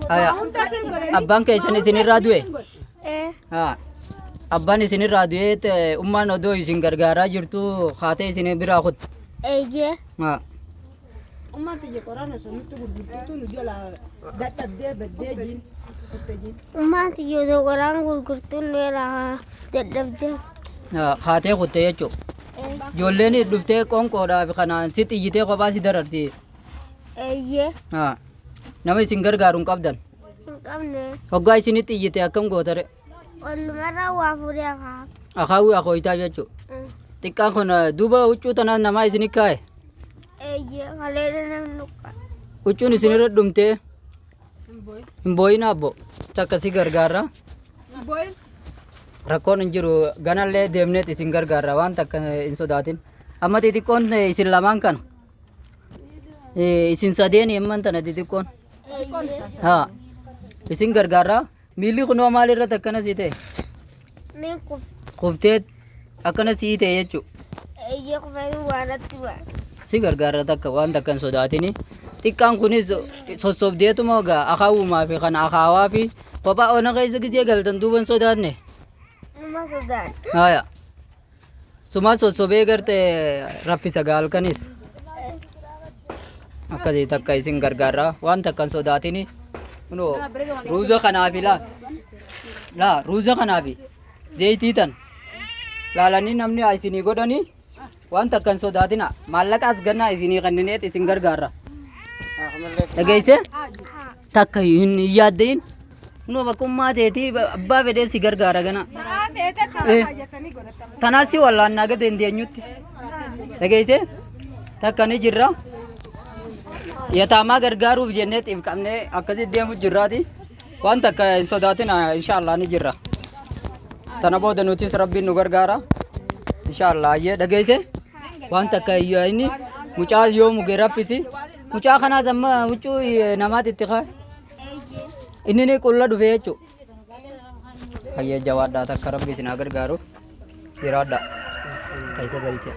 Haya. Abbaan keessan isinirraa du'e. Ee. Haa. Abbaan isinirraa du'ee ummaan odoo isin gargaaraa jirtu haatee isin biraa kutte. Eeyyee. Haa. Ummaan tiyya qoraan osoo nutti gurgurtuutu nu jalaa dadhabdee baddee jiin. Kutte jiin. Ummaan tiyya osoo qoraan gurgurtuun nu jalaa dadhabdee. Haa, Haatee kutte jechuudha. Ee. Ijoolleen dhuftee qoonqoodhaaf kanaan si xiyyitee kophaa si dararti. Eeyyee. Haa. Nama isin gargaaru hin qabdan. Hin qabne. Hoggaa isinitti iyyite akkam gootare? Ollumarraa waa fuudhee akaaf. Akaawwi akooytaa jechuudha. Xiqqaan kun duuba huccuu tana namaa isini kaa'e. Eeyyee kaleessa namni nuqqa. Huccuun isinirra dhumtee hin boo'in abbo. Takka si gargaarra. Booyin. Rakkoon hin jiru ganallee deemneet isin gargaarra waan takka hin sodaatin. Amma xixiqqoon isin lamaan kana. Isin sadeen himman tana xixiqqoon. Haa. Isin gargaarra. Miilli kunoo maal irratti akkana sii ta'e? Niin kufe. Kuftee akkana sii ta'e jechuudha. Eeyyee kufee waan natti bu'a. Si gargaarra takka waan takka hin sodaatini. Xiqqaan kunis sossobdeetuma egaa akaawumaa fi kana akaawaa fi kophaa ona keessa gizee galtan duuba hin sodaanne. Numa sodaadha. Haya. Suma sossobee garte raffisa gaalkanis. Akkasii takka isin gargaarra waan takka hin sodaatini. Kunoo ruuza kanaafi laa. Laa ruuza kanaafi zeeyitii tan laalanii namni haa isinii godhanii waan takka hin sodaatina maallaqa as gannaa isinii kennineet isin gargaarra. Dhageessee takka hin yaaddein. Kunoo bakka ummaa teetii abbaa fedhee si gargaara gana. Saraa feete tana kaayyatanii godhatan. Tanaas si wallaannaa gad hin deenyutti. Dhageessee takka ni jirra. Yataamaa gargaaruuf jennee xiif qabnee akkasitti deemu jirraati. Waan takka hin sodaatin inshaallah ni jirra. Tana booda nutis rabbiin nu gargaara. Inshaallah ayyee dhageesse waan takka inni mucaa yoo muge raffisi. Mucaa kanaas amma huccuu namaatti itti kaa'e. Inni ni qulla dhufe jechuudha. Hayyee jawaadhaa takka rabbi isin haa gargaaru. Jiraadhaa. Keessa galchee.